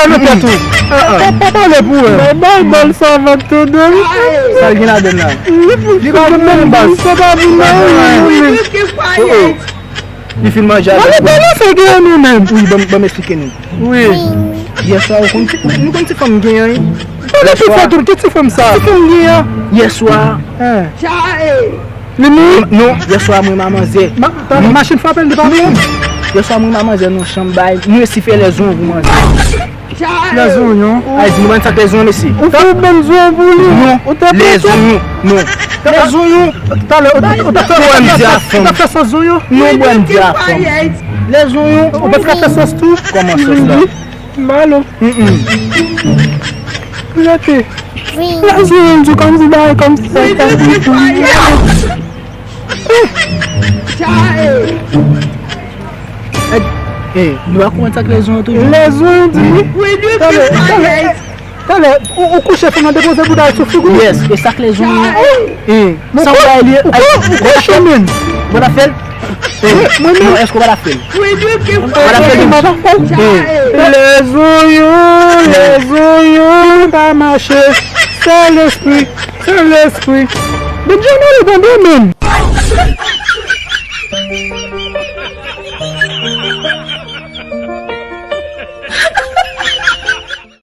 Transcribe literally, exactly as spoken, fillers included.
la nan tèt ou. Pa pale pou wè. Bay bal sa va tande. Sa l gen ladan l la? Li pa vin nan bal. Sa pa vin nan. Li fin manje avèk mwen. Mwen, nou fè gen nou menm. Wi, ban m, ban m eksplike nou. Wi. Yèswa, ou konn ti, nou konn ti fanm gen an, wi. Pale pi fò tou, ki ti fanm sa? Ti fanm gen an. Yèswa. Li mouri? Non, yèswa, mwen, manmanzè. Machin frape l, li pa mouri? Yèswa, mwen, manmanzè, nan chanm bay. Nou resi fè lèzon pou manzè. Lèzonyon. Ay, di nou ban sa k lèzonyon, mesye. Ou fè yon bann zonyon pou li? Non, lèzonyon, non. Lèzonyon. Talè, ou ta fè sòs zonyon? Non, bwè m di a fanm. Lèzonyon. Ou pa fè sòs tou? Kòman sòs la? Malo. Lèzonyon di kòmsi bagay kòmsi sa ta. Eh, nou pa konprann sa k lèzonyon tou. Lèzonyon di. Talè, talè, talè, ou kouche fanm nan depoze bouda sou figi w. Yes, e sa k lèzonyon. Sa w bay li. Ou kouche menm. Bon afè l. Mwen menm. Non, èske w pa ta fè l? Ou pa ta fè l? Lèzonyon, lèzonyon pa mache. Sèlespri, Sèlespri. Benjamini tande menm.